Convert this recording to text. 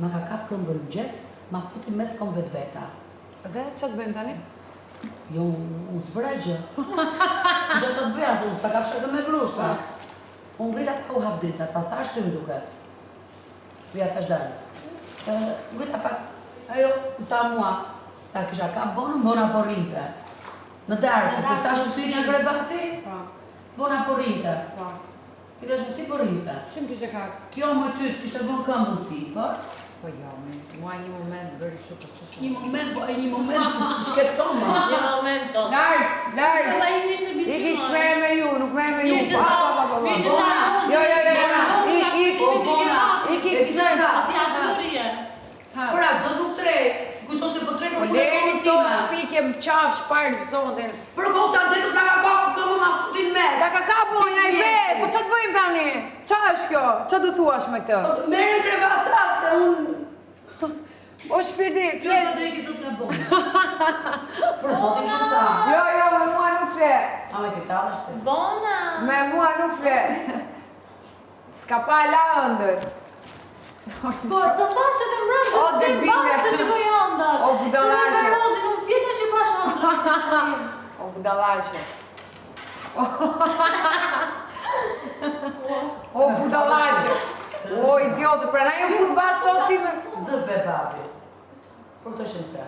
Ma ka kap këmbën në mëngjes, ma futi mes këmbëve të veta. Dhe ça të bëjmë tani? Jo, unë s'bëra gjë. S'kisha ça të bëja, se unë s'ta kapsha këtë me grusht. Unë ngrita pa u hap drita, ta thash ty më duket. Ja thash Danës. Ngrita pak, ajo më tha mua, tha kisha kap Bonën, Bona po rrinte. Në darkë, kur thash u thy nga krevati, po. Bona po rrinte. Po. I thash unë si po rrinte. Si më kishte kap? Kjo më ty të kishte vënë këmbën sipër. Po jo, mi, mua një moment bëri kështu po ç'është. Një moment, po ai një moment shket thoma. Një moment po. Larg, larg. Po ai ishte mbi ty. Ik, ik, s'merrem me ju, nuk merrem me ju. Mirë që ta, mirë që ta. Jo, jo, jo, jo. Ik, ik, po, Bona. Ik, ik, ik. Aty aty do rrije. Për atë zot nuk tre, kujton se po tre për po punë e këmbës time. Po shpikje më qafsh parë zotin. Për kokë ta demës ma ka kap këmbën ma futi në mes. Ta ka kap mo nga i ve, po ça të bëjmë tani? Ça është kjo? Ça do thuash me këtë? Po merre krevat atë se unë... O shpirti, fle. Kjo do iki sot nga Bona. Për zotin që tha. Jo, jo, me mua nuk fle. A me këtë tallesh ti? Bona. Me mua nuk fle. S'ka pa la ëndërr. Po, të thash edhe mbrëmë, O, të debile. bashkë të shikoj ëndërr. O, budallaqe. Se me Rozin, unë fjeta që pash ëndërr. O budallaqe. O budallaqe. O idiote, pra na ju fut vas sot ti me... Zë be babi. Për të shënë fe.